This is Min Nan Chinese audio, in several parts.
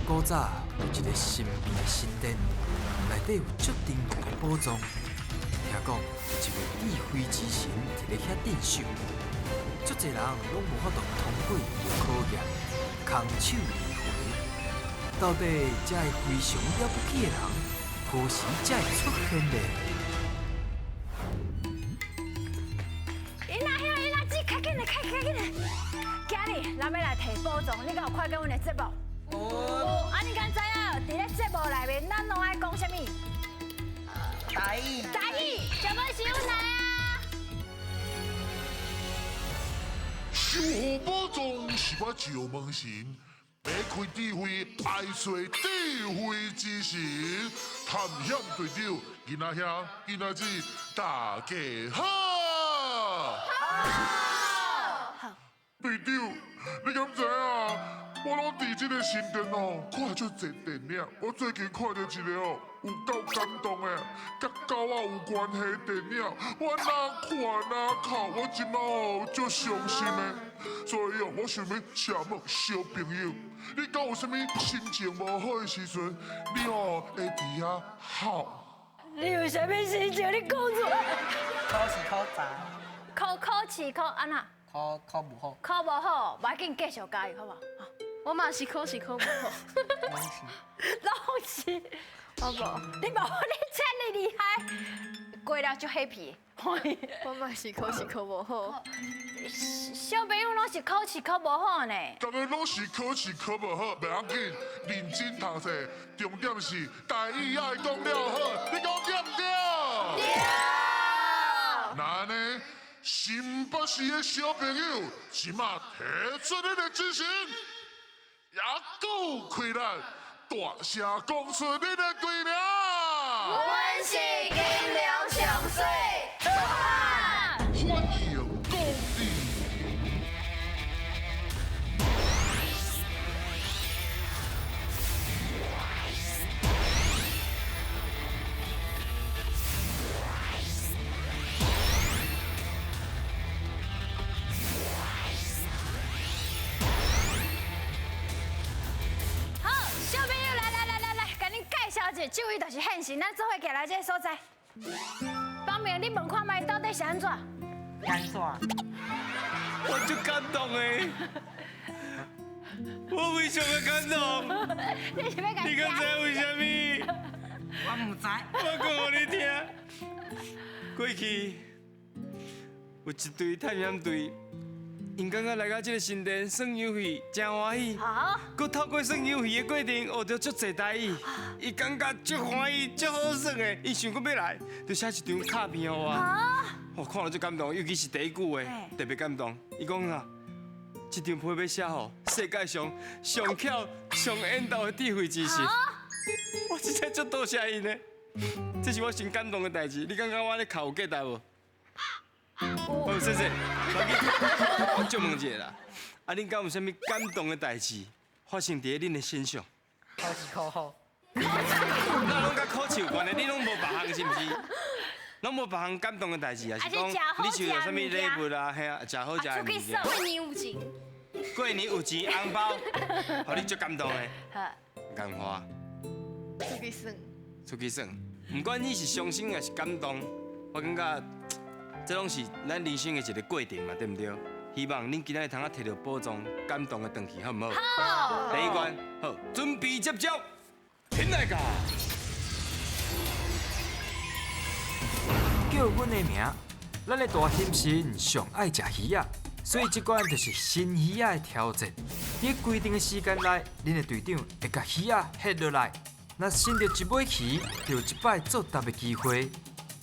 古早有一个神秘的神殿，內底有足珍貴的寶藏。聽講有一位智慧之神佇咧遐鎮守，足濟人攏無法度通過伊的考驗，空手而回。到底這个非常了不起的人，何時才會出現呢？囡仔兄，囡仔姊，較緊來，較較緊來！今日咱欲來提寶藏，你敢有看過阮的節目？有。啊，你敢知影？佇咧節目內面，咱攏愛講啥物？台語。台語，小朋友來啊！守護寶藏是我石門神，欲開智慧，愛揣智慧之神。探險隊長，囡仔兄、囡仔姊，大家好。好。隊長，你敢知影？我攏佇這个神殿哦，看足濟電影。我最近看著一個哦，有夠感動的，佮狗仔有關係的電影。我哪看哪哭，我這馬哦足傷心的。所以哦，我想欲請問小朋友，你敢有啥物心情無好的時陣，你哦會佇遐哭？你有啥物心情？你講出來。考試考砸。考考試考按怎？考考無好。考無好，無要緊，繼續加油，好無？我嘛是考試考無好。攏是。攏是。我無。你無，你這麼厲害，過了就 happy。我嘛是考試考無好。小朋友攏是考試考無好呢。逐家攏是考試考無好，袂要緊，認真讀冊，重點是台語愛講了好，你講對毋對？對。那按呢，新北市的小朋友，這馬提出你的精神，也閣有氣力，大聲講出你的規名。阮是金龍上水出發。歡迎光臨。好，小朋友來來來來來，共恁介紹一下，這位就是現神，咱做伙徛來這个所在。方明，你問看覓，到底是按怎？按怎？我足感動的，我非常的感動。你是欲共你敢知為啥物？我毋知。我講予你聽，過去有一隊探險隊，𪜶感覺來到這个神殿耍遊戲誠歡喜，閣透過耍遊戲的過程學著足濟台語，伊感覺足歡喜、足好耍的，伊想閣欲來，就寫一張卡片予我。我看了足感動，尤其是第一句話，特別感動。伊講啥？這張批欲寫予世界上上巧、上緣投的智慧之神。我真正足多謝𪜶的，這是我上感動的代誌。你感覺我咧哭有價值無？好，謝謝。我借問一下啦，啊，恁敢有啥物感動的代誌發生佇咧恁的身上？考試考好。那攏佮考試有關係，你攏無別項是毋是？攏無別項感動的代誌啊？是講你收著啥物禮物啊？嘿啊，食好食的物件。過年有錢。過年有錢紅包，予你足感動的。銀花。出去耍。出去耍，毋管你是傷心抑是感動，我感覺這攏是咱人生的一個過程嘛，對毋對？希望恁今仔日通啊提著寶藏，感動的轉去，好毋好？好。第一關，好，準備接招，起來噶！叫阮的名，咱的大興神上愛食魚仔，所以這關就是新魚仔的挑戰。佇規定的時間內，恁的隊長會共魚仔翕落來，若伸著一尾魚，就有一擺作答的機會。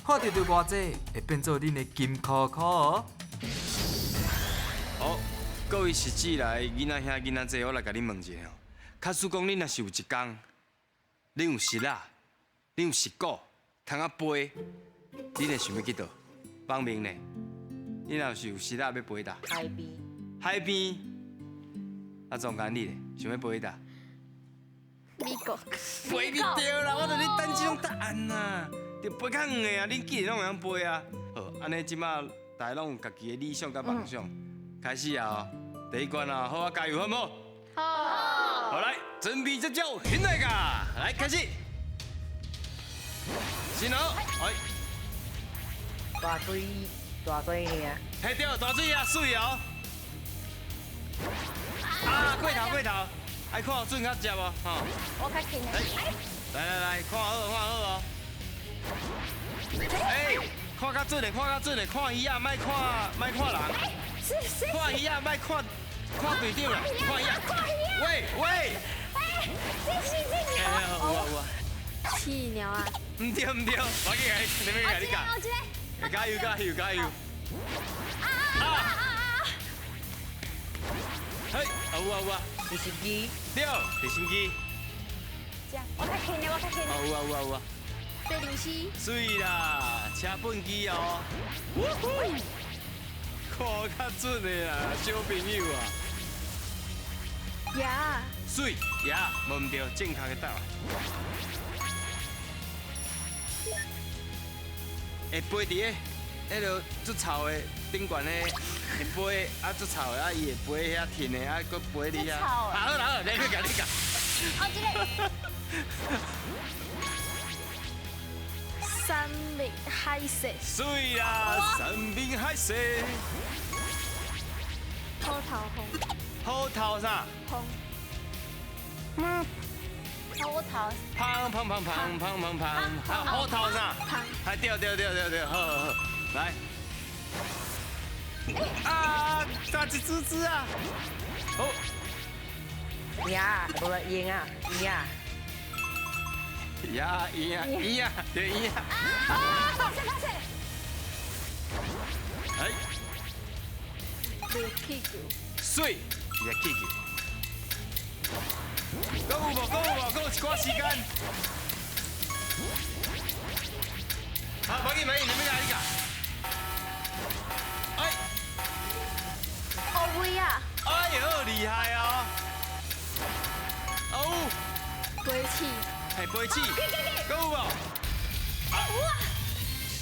看著著偌濟，會變做恁的金箍箍哦。好，各位實際來囡仔兄、囡仔姊，我來共恁問一下吼。假使講恁若是有一工，恁有穡仔，恁有穡鼓，通啊飛，恁會想欲去佗？方明呢？你若是有穡仔欲飛佗？海邊。海邊。啊，總監你咧，想欲飛佗？美國。飛袂著啦，我著咧等這種答案啊。著飛較遠的啊，恁既然攏會曉飛啊。好，按呢這馬大家攏有家己的理想佮夢想，開始啊！第一關啊，好啊，加油，好毋好？好。好來，準備接招，起來噶，來開始。先好，哎。大水大水兄。嘿對，大水啊，水哦。啊，過頭過頭，愛看好準較接哦，吼。我較輕的。來來來，看好看好哦。哎，看較準的，看較準的，看魚仔，莫看莫看人。看魚仔，莫看看隊長啦，看魚仔。喂喂。哎，這是這是。有啊有啊。刺鳥啊！唔對唔對，我去共你，你欲共你教。加油加油加油！啊啊啊！嘿，有啊有啊。直升機。對，直升機。我較輕的，我較輕的。有啊有啊有啊。飛行機。水啦，車畚機哦。看較準的啦，小朋友啊。鴨。水鴨，無毋對，正確的答案。會飛佇咧，彼个足臭的顶悬咧，會飛啊足臭的啊，伊會飛遐停的啊，閣飛伫遐。好啦好，你去共你共。哦，這个。山明海誓。水啦，山明海誓。虎頭蜂。虎頭啥？蜂。虎頭。砰砰砰砰砰砰砰，好，虎頭啥？哎，對對對對對，好好好，來。啊，咋一隻隻啊？好。鴨，無啦，鷹啊，鷹啊。鴨，鷹啊，鷹啊，對鷹啊。啊！拍攝拍攝。哎。熱氣球。水，熱氣球。閣有無？閣有無？閣有一寡時間。好，無緊無緊，你欲共你共。哎。乌龟啊！哎呦，厲害哦！哦。飞鼠。嘿，飞鼠。阁有無？有啊。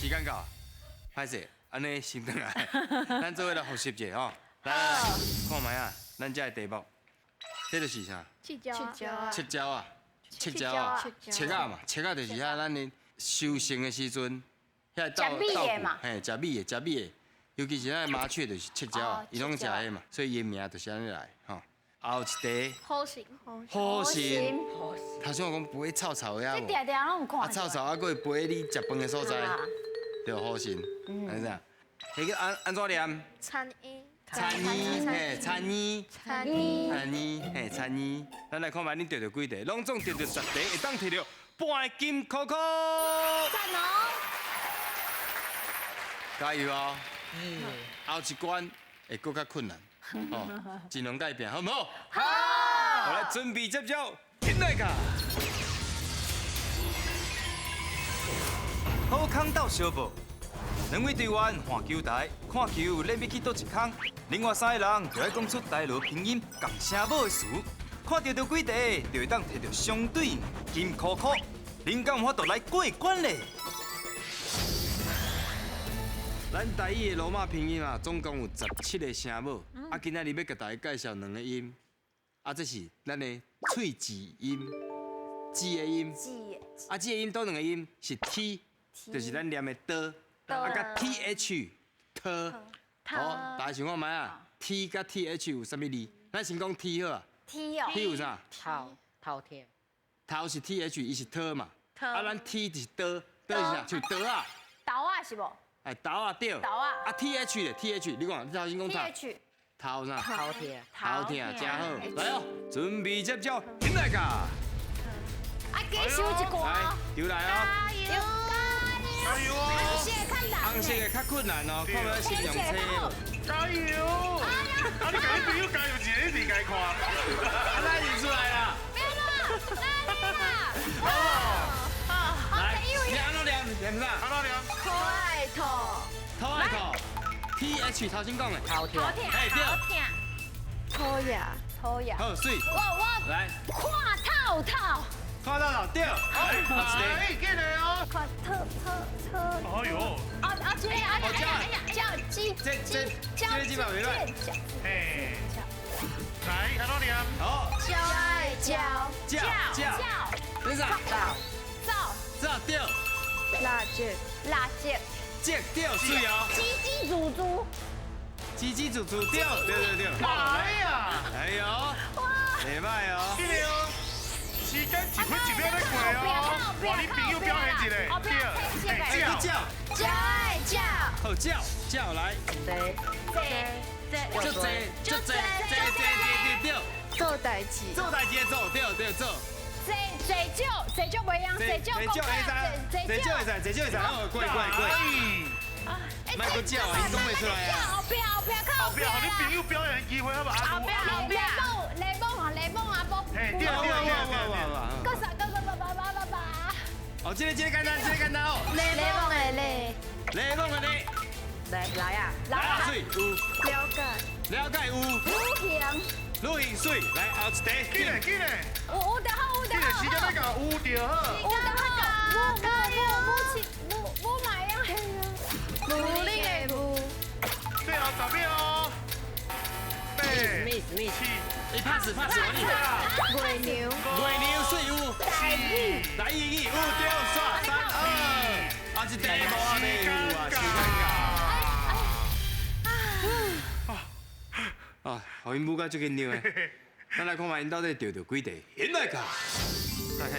時間到，歹勢，按呢先轉來，咱做伙來複習一下吼。來來來，看覓啊，咱這个題目，這就是啥？七鳥啊！七鳥啊！七鳥啊！七仔嘛，七仔就是遐咱的收成的時陣，遐食米的嘛。嘿，食米的，食米的，尤其是咱的麻雀就是七鸟啊，伊攏食彼嘛，所以伊的名就是按呢來吼。後一題。虎神。虎神。頭先我講飛臭臭的啊，這定定攏有看。啊，臭臭啊，閣會飛你食飯的所在，對，虎神，按怎？彼個按按怎念？餐煙。餐煙，嘿，餐煙，餐煙，餐煙，嘿，餐煙。咱來看覓，恁得著幾題？攏總得著10題，會當摕著半金箍箍。讚哦！加油哦！嗯。後一關會閣較困難，哦，盡量改變，好毋好？好。好來，準備接招，起來噶！好康鬥相報。兩位隊員換球台，看球练欲去佗一空。另外三个人就愛講出台羅拼音仝聲母的詞，看著著幾題，就會當摕著相對應金箍箍。恁敢有法度來過關咧？咱台語的羅馬拼音啊，總共有17個聲母。啊，今仔日欲共大家介紹兩個音，啊，這是咱的喙舌音，舌的音。啊，舌的音佗兩個音是 T，就是咱念的的。啊，佮 T H 特，好，大家想看覓啊？T 佮 T H 有啥物字？咱先講 T 好啊。 T 哦。 T 有啥？頭頭疼。頭是 T H，伊是特嘛。啊，咱 T 就是刀，刀是啥？像刀仔。刀仔是無？哎，刀仔對。刀仔。啊，T H 咧，T H，你講，你頭先講啥？T H。頭啥？頭疼。頭疼，真好。來哦，準備接招，起來噶。啊，加收一寡。來，丟來哦。加油！加油哦！紅色的較困難哦，看欲先用車。加油！啊，你共你朋友加油一個，你共伊看。啊，咱認出來啦。別啦，來啦！好，來，你按怎念？念啥？按怎念？可愛兔。可愛兔。T H 頭先講的。頭疼。哎對。土牙。土牙。好，水。我來。看透透。看到了，對。來，緊來哦。看透透透。哎呦。啊啊！這個啊呀呀呀！叫雞這這這這嘛袂歹。嘿。来，按怎念？好。鸟爱鸟。叫叫。这啥？走。走对。垃圾。垃圾。这对水哦。叽叽喳喳。叽叽喳喳对对对对。哎呀！哎呦。哇。袂歹哦。对哦。时间1分1秒咧过哦。哇，你朋友表现一下。对。叫。鸟爱鸟。好叫叫来。这这这这这这这这对。做代志。做代志的做对对做。这这少这少袂用，这少这少会使，这少会使，这少会使，哦，过过过。莫阁叫啊，𪜶讲袂出来啊。后壁后壁靠后壁，予你朋友表演机会好无？后壁后壁。雷蒙啊雷蒙啊，无。嘿，对对对对对。阁啥阁啥叭叭叭叭叭。哦，这个这个简单，这个简单哦。雷蒙的雷。雷蒙的雷。来来啊，来啊，水有。了解。了解有。旅行。旅行水，来后一题。紧嘞紧嘞。有有就好，有就好。时间欲到，有就好。有就好。母母母母母母买啊。母力的母。最后10秒。八、七、哎，pass pass，我你。月娘。月娘水有。台语有对，刷3、2，啊，这题无啊，没有啊，时间到。啊，予𪜶母甲足紧张的，咱来看觅𪜶到底著著几题？𪜶来卡，嘿嘿，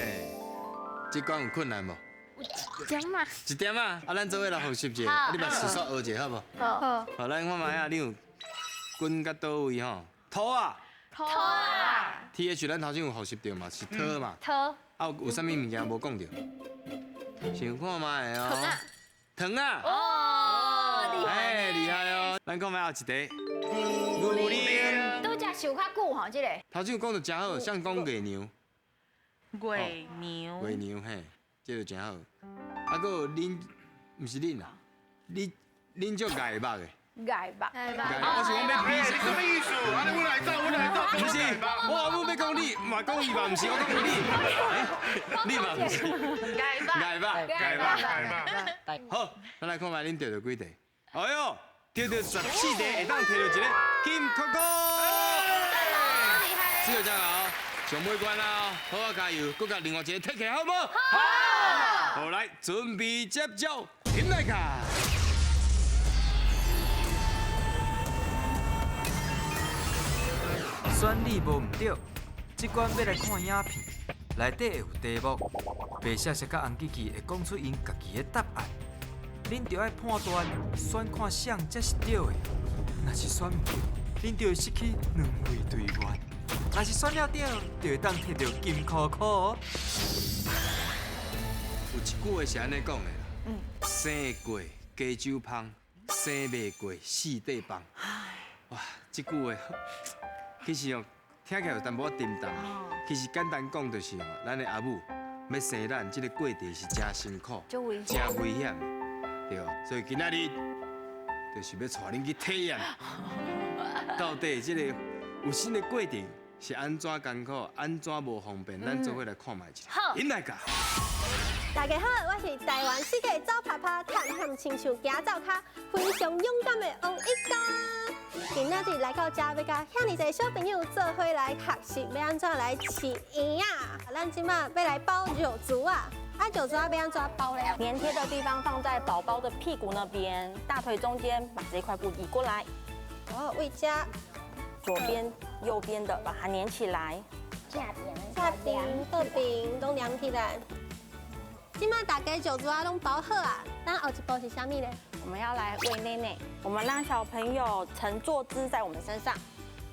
这关有困难无？一点仔。一点仔，啊，咱做伙来复习一下，你嘛速速学一下好无？好。好，咱看觅啊，你有滚到佗位吼？土啊。土啊。 T H，咱头先有复习著嘛？是土嘛？土。啊，有啥物物件无讲著？想看觅哦。糖啊。哦，厉害。哎，厉害哦！咱讲觅后一题。牛奶。拄才想较久吼，这个。头先有讲得真好，像讲月娘。月娘。月娘嘿，这个真好。啊，阁有恁，毋是恁啊，你恁足碍目的。碍目。碍目。我是讲欲比。你什么意思？按呢阮来走，阮来走。不是，我阿母欲讲你，嘛讲伊嘛，毋是我讲你。你嘛毋是。碍目。碍目。碍目。碍目。好，咱来看觅恁著著几题。哎哟，著著14题，会当摕著一个金扣扣。四个加油，上尾关啦，好好加油，阁共另外一个提起来，好无？好。好，来，准备接招，起来卡。选你无毋对，这关欲来看影片，内底会有题目，白雪雪佮红机器会讲出𪜶家己的答案，恁著爱判断选看啥才是对的，若是选毋对，恁就会失去2位队员；若是选了对，就会当摕著金箍箍哦。有一句话是按呢讲的啦，生过加州芳，生袂过四块放。哇，这句话。其实哦，听起来有淡薄仔沉重。其实简单讲就是哦，咱的阿母欲生咱，这个过程是真辛苦、真危险的，对。所以今仔日就是欲带恁去体验，到底这个有生的过程是按怎艰苦、按怎无方便，咱做伙来看觅一下。好，𪜶来教。大家好，我是台湾世界走爬爬，探险亲像行走跤，非常勇敢的王一嘉。今仔日来到这，欲佮遐尔济小朋友做伙来学习欲按怎来饲婴仔。咱这马欲来包尿苴仔，啊尿苴仔欲按怎包咧？粘贴的地方放在宝宝的屁股那边，大腿中间，把这块布移过来。哦，位这。左边、右边的把它粘起来。下边、下边、倒边拢粘起来。这马大家尿苴仔拢包好啊，咱后一步是啥物呢？我们要来喂内内，我们让小朋友呈坐姿在我们身上，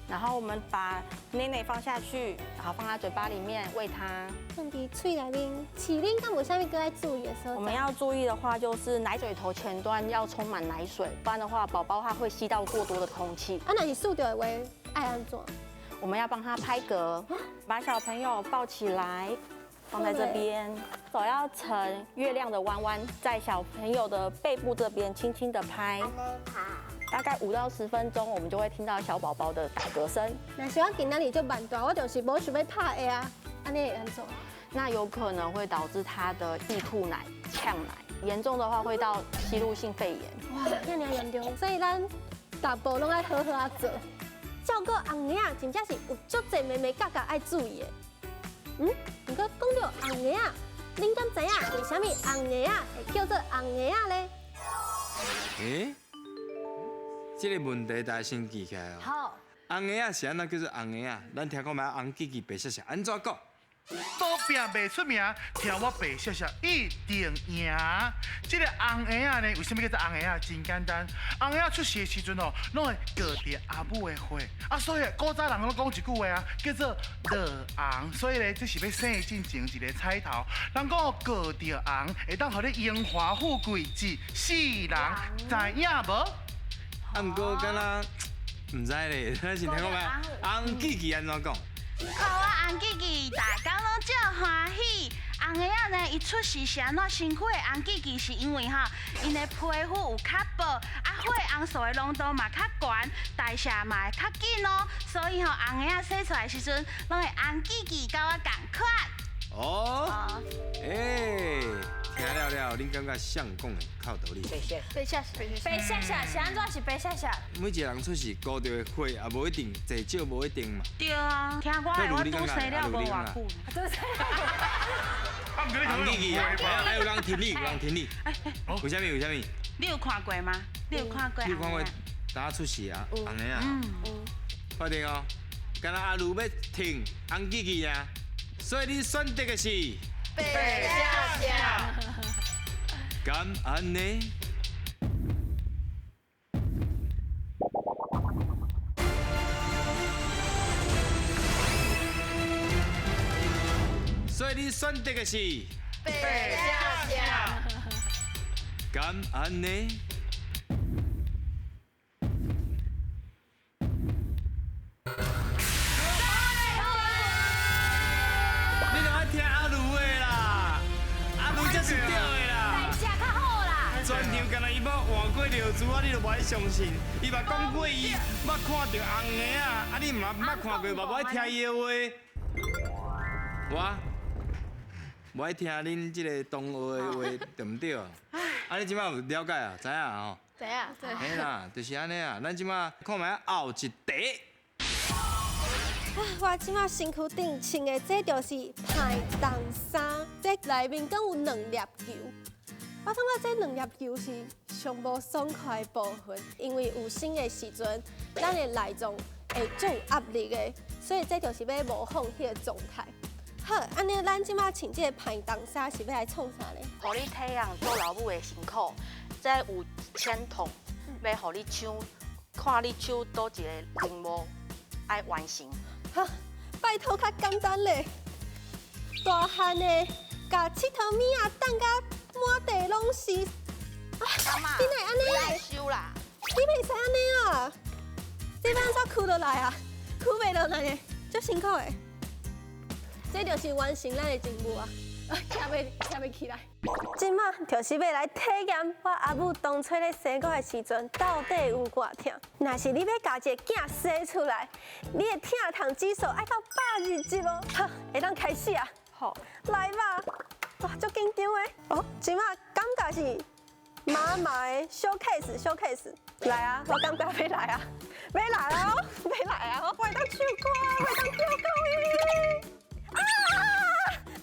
然后我们把内内放下去，然后放在嘴巴里面喂他。放伫喙内面，饲奶敢有啥物阁爱注意的所在？我们要注意的话，就是奶嘴头前端要充满奶水，不然的话，宝宝他会吸到过多的空气。啊，若是欶著的话，爱按怎？我们要帮他拍嗝，把小朋友抱起来。放在这边，手要呈月亮的弯弯，在小朋友的背部这边轻轻的拍，大概5到10分钟，我们就会听到小宝宝的打嗝声。若是我今仔日足慢大，我就是无想欲拍的啊，按呢会按怎？那有可能会导致他的易吐奶、呛奶，严重的话会到吸入性肺炎。哇，遐尔严重，所以咱逐步拢爱好好仔做。照顾红婴仔，真正是有足濟眉眉角角愛注意的。毋過講到紅嬰仔，恁敢知影為啥物紅嬰仔會叫做紅嬰仔咧？欸，這個問題大家先記起來哦。好。紅嬰仔是按怎叫做紅嬰仔？咱聽看覓紅記記白雪雪按怎講？賭拼袂出名，聽我白雪雪一定贏。這個紅嬰仔呢，為啥物叫做紅嬰仔？真簡單，紅嬰仔出世的時陣哦，攏會割著阿母的血，啊，所以古早人攏講一句話啊，叫做落紅。所以咧，這是欲生的進前一個彩頭。人講割著紅，會當予你榮華富貴一世人，知影無？啊，毋過敢若毋知咧，咱先聽看覓紅記記按怎講？看我紅記記，逐工攏足歡喜。紅嬰仔呢，伊出世是按怎身軀的紅記記，是因為吼，𪜶的皮膚有較薄，啊血紅素的濃度嘛較懸，代謝嘛會較緊哦。所以吼，紅嬰仔生出來的時陣，攏會紅記記，佮我仝款。哦，欸，聽了了，恁感覺誰講的較有道理？白雪，白雪，白雪雪是按怎是白雪雪？每一個人出世孤著的血也無一定，濟少無一定嘛。對啊，聽我的，我拄生了無偌久。拄生。紅記記，還有人聽你，有人聽你。為啥物？為啥物？你有看過嗎？你有看過？你有看過？當出世啊，紅的啊。確定哦，敢若阿如欲聽紅記記啊，所以你選擇的是白雪雪。敢按呢？所以你選擇的是白雪雪。敢按呢？你著愛聽阿如的啦，阿如才是對的啦。代謝較好啦。全場敢若伊捌換過尿珠啊，你就無愛相信。伊嘛講過伊捌看著紅的啊，啊你嘛捌看過，嘛無愛聽伊的話。我無愛聽恁這個同學的話，對毋對？啊，你這擺有了解啊？知影吼？知影。嘿啦，就是按呢啊。咱這擺看覓後一題。我這擺身軀頂穿的這就是排擋衫，這內面閣有兩粒球。我感覺這兩粒球是上無爽快的部分，因為有生的時陣，咱的內臟會足有壓力的，所以這就是欲模仿彼個狀態。好，按呢，咱這擺穿這個排擋衫是欲來創啥咧？予你體驗做老母的辛苦，這有籤筒，欲予你搶，看你手佗一个任務愛完成。好，拜託較簡單咧，大漢的共𨑨迌物仔等甲滿地攏是。阿媽，你哪會按呢？來收啦！你袂使按呢啊！這欲按怎囥落來啊？囥袂落來呢，足辛苦的。這就是完成咱的任務啊！徛袂起來。這馬就是欲來體驗我阿母當初咧生我的時陣到底有偌疼。若是你欲共一個囝生出來，你的疼痛指數愛到120哦。好，會當開始啊！好，來吧！哇，足緊張的。哦，這馬感覺是麻麻的小 case，小 case。來啊，我感覺欲來啊，欲來啊，欲來啊！我會當唱歌，我會當跳舞。啊！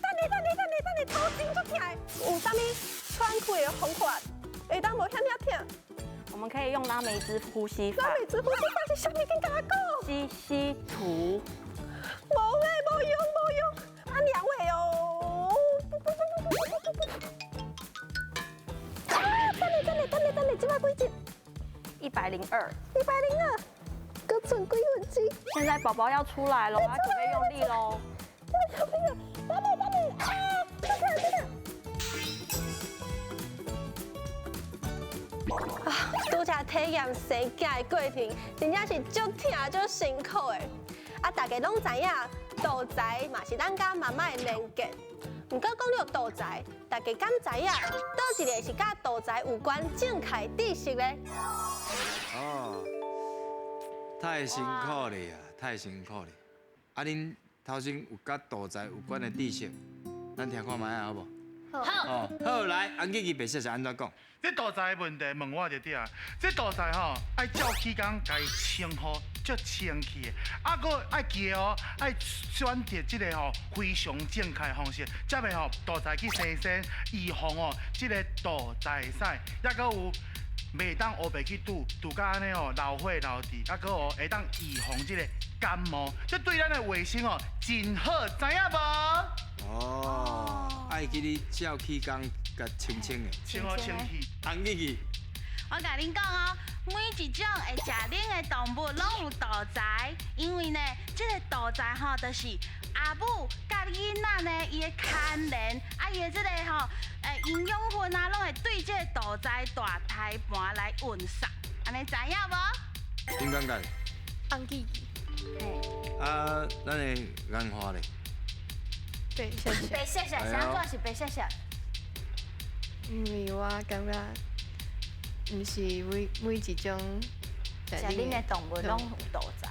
等下，等下，等下，等下，頭前足疼的，有啥物喘氣的方法會當無遐爾疼？我們可以用拉梅茲呼吸法。拉梅茲呼吸法是啥物？緊共我講。吸吸吐。無咧，無用，無用。啊娘喂哦！啊！等下，等下，等下，等下，這擺幾集？102。 102，閣剩幾分鐘。現在寶寶要出來了，要準備用力嘍。等下，等下，啊！這個，這個。啊，拄才體驗生囝的過程，真正是足疼足辛苦的。啊，大家攏知影，肚臍嘛是咱佮媽媽的連結。毋過講著肚臍，大家敢知影，佗一個是佮肚臍有關正確知識咧？哦，太辛苦了啊，太辛苦了。啊，恁頭先有佮肚臍有關的知識，咱聽看覓啊，好無？好。哦，好，來，紅記記白雪是按怎講？這肚臍的問題問我就對啊。這肚臍吼，愛照起工共伊清好，足清气的。啊，阁爱记得哦，爱选择这个吼非常正确的方式，才袂吼肚臍去生生，预防哦这个肚臍屎，抑阁有。袂当乌白去拄，拄甲按呢哦，流血流滴，啊，阁哦会当预防这个感冒，这对咱的卫生哦真好，知影无？哦，爱记你照气工共清清的，清好清气。红记记。我共恁讲哦，每一种会食奶的动物拢有肚臍，因为呢，这个肚臍吼，就是阿母佮囡仔呢，伊的牵连，啊，伊的这个吼，营养分啊，拢会对这个肚臍大胎盘来运送，按呢知影无？恁感觉？红记记。啊，咱的兰花咧？白雪雪。白雪雪，啥怎是白雪雪？因为我感觉。毋是每一种食奶的动物拢有肚臍。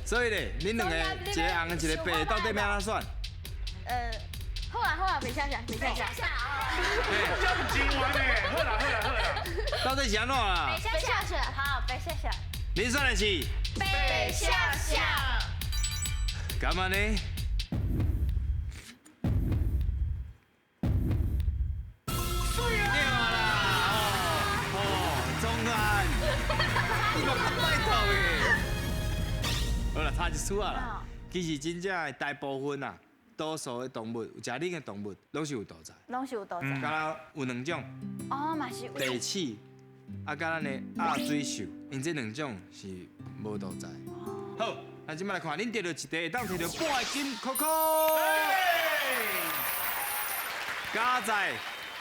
所以咧，恁两个一个红，一个白，到底欲按怎选？好啊好啊，白雪雪，白雪雪。这毋真悬呢，好啦好啦好啦。到底是按怎啦？白雪雪，好，白雪雪。恁选的是？白雪雪。敢按呢？好啦，差一丝仔啦。其实真正的大部分啊，多数的动物，有食奶的动物，拢是有肚臍。拢是有肚臍。敢若有两种。哦，嘛是有。地鼠，啊，佮咱的鸭水兽，𪜶这两种是无肚臍。好，咱这摆来看，恁得到一题会当摕著半个金箍箍。佳哉，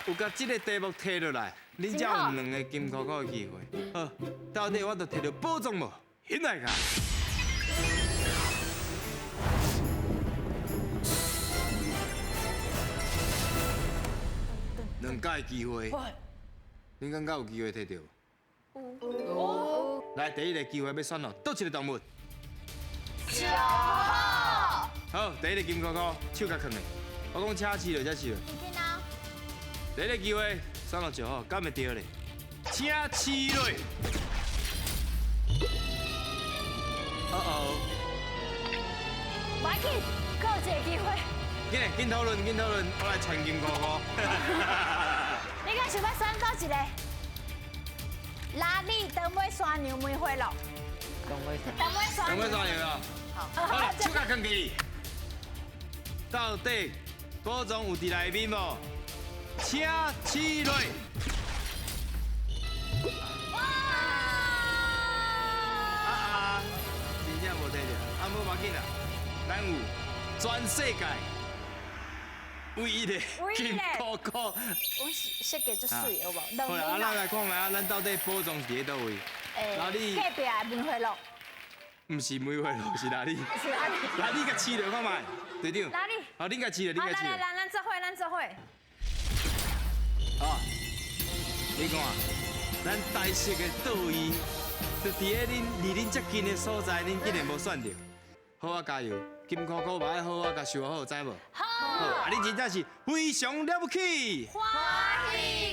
有共这个题目摕落来，恁才有两个金箍箍的机会。好，到底我著摕著宝藏无？现来看。两届机会，恁感觉有机会摕著？有。来，第一个机会欲选咯，佗一个动物？石虎。好，第一个金箍箍，手共囥咧。我讲请试落，才试落。第一个机会选落石虎，敢会对咧？请试落。哦哦。无要紧，阁有一个机会。紧来，紧讨论，紧讨论，我来传金箍箍。你敢想欲选佗一个？拉力长尾山牛梅花鹿。长尾长尾山牛啊！好啦，手共囥起。到底宝藏有伫内面无？请试落。啊啊！真正无摕著，啊无要紧啦，咱有全世界唯一的金箍箍。阮设计足媠的，有无？好啦，啊，咱来看觅啊，咱到底宝藏是伫佗位？哪里？隔壁的梅花鹿。毋是梅花鹿，是哪里？是哪里？来，你共试著看觅，队长。哪里？好，你共试著，你共试。来来来，咱做伙，咱做伙。好，你看，咱台式的倒位，就伫咧恁离恁遮近的所在，恁竟然无选著。好啊，加油！金箍箍嘛爱好啊，共收好，知无？好。好，啊，恁真正是非常了不起。欢喜。